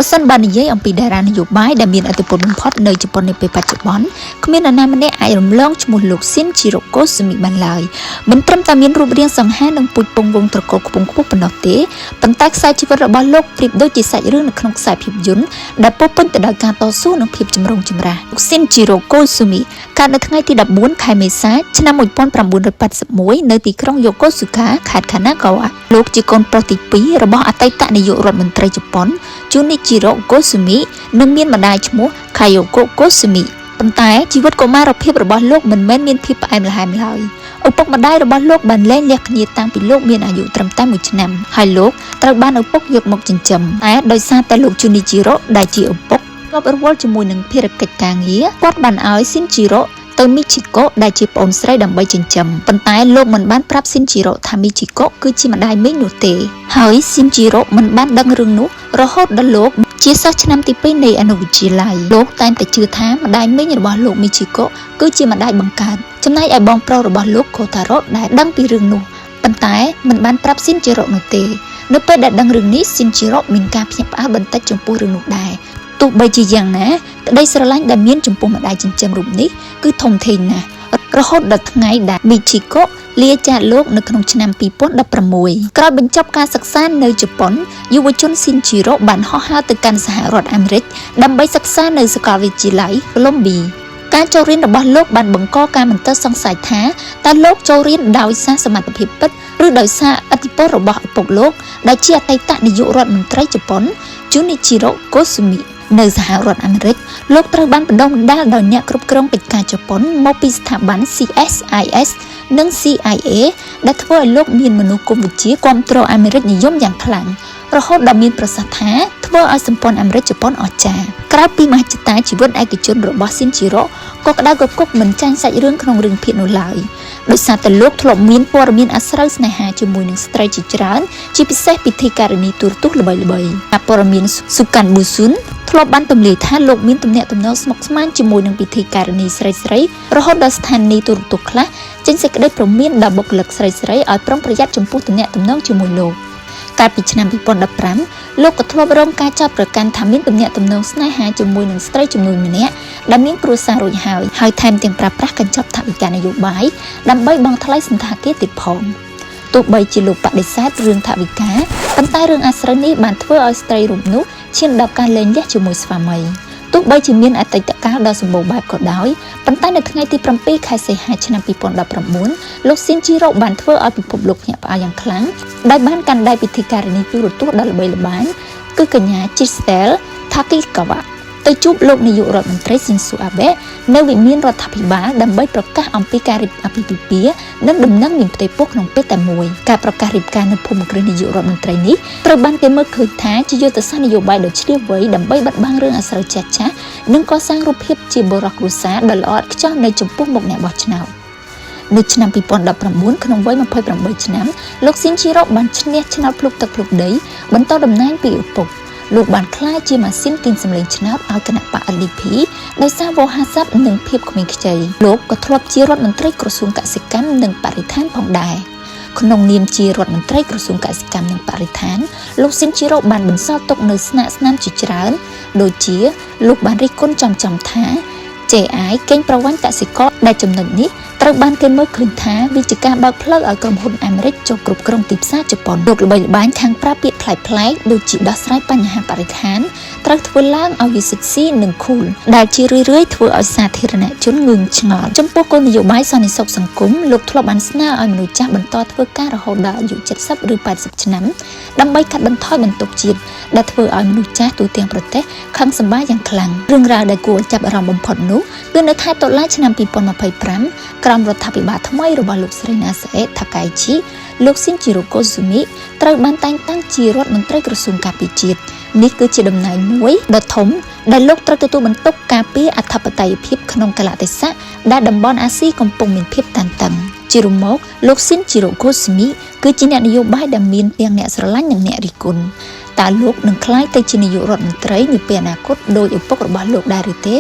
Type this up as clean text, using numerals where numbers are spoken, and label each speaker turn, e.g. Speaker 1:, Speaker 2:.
Speaker 1: ប្រសិនបើនិយាយអំពីតារានយោបាយដែលមានឥទ្ធិពលបំផុតនៅជប៉ុននាពេលបច្ចុប្បន្នគ្មាននរណាម្នាក់អាចរំលងឈ្មោះលោកស៊ីនជីរ៉ូកូស៊ូមីបានឡើយមិនត្រឹមតែមានរូបរាងសង្ហានិងពូជពងវងត្រកូលខ្ពង់ខ្ពស់ប៉ុណ្ណោះទេប៉ុន្តែខ្សែជីវិតរបស់លោកប្រៀបដូចជាសាច់រឿងនៅក្នុងខ្សែភាពយន្តដែលពោរពេញទៅដោយការតស៊ូនិងភាពចម្រូងចម្រាសលោកស៊ីនជីរ៉ូកូស៊ូមីកើតនៅថ្ងៃទី14ខែមេសាឆ្នាំ1981នៅទីក្រុងយូកូស៊ូកាខេត្តខាណាកាវ៉ាលោកជាកូនប្រុសទី2របស់អតីតនាយករដ្ឋមន្ត្រីជប៉ុន ជូនីជីរ៉ូកូស៊ូមីនិងមានម្ដាយឈ្មោះខាយ៉ូកូកូស៊ូមីប៉ុន្តែជីវិតកុមារភាពរបស់លោកមិនមែនមានភាពផ្អែមល្ហែមឡើយឪពុកម្ដាយរបស់លោកបានលែងលះគ្នាតាំងពីលោកមានអាយុត្រឹមតែមួយឆ្នាំហើយលោកត្រូវបានឪពុកយកមកចិញ្ចឹមតែដោយសារតែលោកជូនីជីរ៉ូដែលជាឪពុកជាប់រវល់ជាមួយនឹងភារកិច្ចការងារគាត់បានឲ្យស៊ីនជីរ៉ូទៅមីជីកូដែលជាប្អូនស្រីដើម្បីចិញ្ចឹមប៉ុន្តែលោកមិនបានប្រាប់ស៊ីនជីរ៉ូថាមីជីកូគឺជាម្ដាយមីងនោះទេហើយស៊ីនជីរ៉ូមិនបានដឹងរឿងនោះរហូតដល់លោកជាសិស្សឆ្នាំទី2នៃអនុវិទ្យាល័យលោកតែងតែជឿថាម្ដាយមីងរបស់លោកមីជីកូគឺជាម្ដាយបង្កើតចំណែកឯបងប្រុសរបស់លោកកូតារ៉ូដែលដឹងពីរឿងនោះប៉ុន្តែមិនបានប្រាប់ស៊ីនជីរ៉ូនោះទេនៅពេលដែលដឹងរឿងនេះស៊ីនជីរ៉ូមានការភ្ញាក់ផ្អើលបន្តិចចំពោះរឿងនោះដែរទោះបីជាយ៉ាងណាក្តីស្រឡាញ់ដែលមានចំពោះម្ដាយចិញ្ចឹមរូបនេះគឺធំធេងណាស់រហូតដល់ថ្ងៃដែលមីជីកូលាចាកលោកនៅក្នុងឆ្នាំ2016ក្រោយបញ្ចប់ការសិក្សានៅជប៉ុនយុវជនស៊ីនជីរ៉ូបានហោះហើរទៅកាន់សហរដ្ឋអាមេរិកដើម្បីសិក្សានៅសាកលវិទ្យាល័យកូឡុំប៊ីការចូលរៀនរបស់លោកបានបង្កការមន្ទិលសង្ស័យថាតើលោកចូលរៀនដោយសារសមត្ថភាពពិតឬដោយសារឥទ្ធិពលរបស់ឪពុកលោកដែលជាអតីតនាយករដ្ឋមន្ត្រីជប៉ុនជូនីជីរ៉ូកូស៊ូមីនៅសហរដ្ឋអាមេរិកលោកត្រូវបានបណ្ដុះបណ្ដាលដោយអ្នកគ្រប់គ្រងកិច្ចការជប៉ុនមកពីស្ថាប័ន CSIS និង CIA ដែលធ្វើឲ្យលោកមានមនោគមវិជ្ជាគាំទ្រអាមេរិកនិយមយ៉ាងខ្លាំងរហូតដល់មានប្រសាសន៍ថាធ្វើឲ្យសម្ព័ន្ធអាមេរិកជប៉ុនអស្ចារ្យក្រៅពីមហិច្ឆតាជីវិតឯកជនរបស់ស៊ីនជីរ៉ូក៏ក្តៅគគុកមិនចាញ់សាច់រឿងក្នុងរឿងភាគនោះឡើយដោយសារតែលោកធ្លាប់មានព័ត៌មានអាស្រូវស្នេហាជាមួយនឹងស្ត្រីជាច្រើនជាពិសេសពិធីការនីទូរទស្សន៍ល្បីៗព័ត៌មានស៊ូកាន់ប៊ូស៊ុនធ្លាប់បានទម្លាយថាលោកមានទំនាក់ទំនងស្មុគស្មាញជាមួយនឹងពិធីការនីស្រីៗរហូតដល់ស្ថានីយ៍ទូរទស្សន៍ខ្លះចេញសេចក្តីព្រមានដល់បុគ្គលិកស្រីៗឲ្យប្រុងប្រយ័ត្នចំពោះទំនាក់ទំនងជាមួយលោកកាលពីឆ្នាំ2015លោកក៏ធ្លាប់រងការចោទប្រកាន់ថាមានទំនាក់ទំនងស្នេហាជាមួយនឹងស្ត្រីជំនួញម្នាក់ដែលមានគ្រួសាររួចហើយហើយថែមទាំងប្រើប្រាស់កញ្ចប់ថវិកានយោបាយដើម្បីបង់ថ្លៃសណ្ឋាគារទៀតផងទោះបីជាលោកបដិសេធរឿងថវិកាប៉ុន្តែរឿងអាស្រូវនេះបានធ្វើឲ្យស្ត្រីរូបនោះឈានដល់ការលែងលះជាមួយស្វាមីទោះបីជាមានអតីតកាលដ៏សម្បូរបែបក៏ដោយប៉ុន្តែនៅថ្ងៃទី7ខែសីហាឆ្នាំ2019លោកស៊ីនជីរ៉ូបានធ្វើឲ្យពិភពលោកភ្ញាក់ផ្អើលយ៉ាងខ្លាំងដោយបានកាន់ដៃពិធីការនីទូរទស្សន៍ដ៏ល្បីល្បាញគឺកញ្ញាជីស្តែលថាគីកាវ៉ាទៅជួបលោកនាយករដ្ឋមន្ត្រីស៊ីនស៊ូអាបេនៅវិមានរដ្ឋាភិបាលដើម្បីប្រកាសអំពីការរៀបអាពាហ៍ពិពាហ៍និងដំណឹងមានផ្ទៃពោះក្នុងពេលតែមួយការប្រកាសរៀបការនៅភូមិគ្រឹះនាយករដ្ឋមន្ត្រីនេះត្រូវបានគេមើលឃើញថាជាយុទ្ធសាស្ត្រនយោបាយដ៏ឈ្លាសវៃដើម្បីបិទបាំងរឿងអាស្រូវចាស់ៗនិងកសាងរូបភាពជាបុរសគ្រួសារដ៏ល្អឥតខ្ចោះនៅចំពោះមុខអ្នកបោះឆ្នោតនៅឆ្នាំ2019ក្នុងវ័យ28ឆ្នាំលោកស៊ីនជីរ៉ូបានឈ្នះឆ្នោតភ្លុកទឹកភ្លុកដីបន្តតំណែងពីឪពុកលោកបានក្លាយជាម៉ាស៊ីនទាញសម្លេងឆ្នោតឲ្យគណបក្ស LDP ដោយសារវោហារស័ព្ទនិងភាពក្មេងខ្ចីលោកក៏ធ្លាប់ជារដ្ឋមន្ត្រីក្រសួងកសិកម្មនិងបរិស្ថានផងដែរក្នុងនាមជារដ្ឋមន្ត្រីក្រសួងកសិកម្មនិងបរិស្ថានលោកស៊ីនជីរ៉ូបានបន្សល់ទុកនូវស្នាកស្នាមជាច្រើនដូចជាលោកបានរិះគន់ចំៗថា JI កេងប្រវ័ញ្ចកសិករដែលចំណុចនេះត្រូវបានគេមើលឃើញថាវាជាការបើកផ្លូវឲ្យក្រុមហ៊ុនអាមេរិកចូលគ្រប់គ្រងទីផ្សារជប៉ុនលោកល្បីល្បាញខាងប្រើពាក្យប្លែកៗដូចជាដោះស្រាយបញ្ហាបរិស្ថានត្រូវធ្វើឡើងឲ្យវាសិចស៊ីនិងខូលដែលជារឿយៗធ្វើឲ្យសាធារណជនងឿងឆ្ងល់ចំពោះគោលនយោបាយសន្តិសុខសង្គមលោកធ្លាប់បានស្នើឲ្យមនុស្សចាស់បន្តធ្វើការរហូតដល់អាយុ70ឬ80ឆ្នាំដើម្បីកាត់បន្ថយបន្ទុកជាតិដែលធ្វើឲ្យមនុស្សចាស់ទូទាំងប្រទេសខឹងសម្បាយ៉ាងខ្លាំងរឿងរ៉ាវដែលគួរឲ្យចាប់អារម្មណ៍បំផុតនោះគឺនៅខែតុលាឆ្នាំ2025ក្រោមរដ្ឋាភិបាលថ្មីរបស់លោកស្រីណាសេអេថាកៃជីលោកស៊ីនជីរ៉ូកូស៊ូមីត្រូវបានតែងតាំងជារដ្ឋមន្ត្រីក្រសួងការពារជាតិនេះគឺជាតំណែងមួយដ៏ធំដែលលោកត្រូវទទួលបន្ទុកការពារអធិបតេយ្យភាពក្នុងកាលៈទេសៈដែលតំបន់អាស៊ីកំពុងមានភាពតានតឹងជារួមមកលោកស៊ីនជីរ៉ូកូស៊ូមីគឺជាអ្នកនយោបាយដែលមានទាំងអ្នកស្រឡាញ់និងអ្នករិះគន់តើលោកនឹងក្លាយទៅជានាយករដ្ឋមន្ត្រីនាពេលអនាគតដោយឪពុករបស់លោកដែរឬទេ?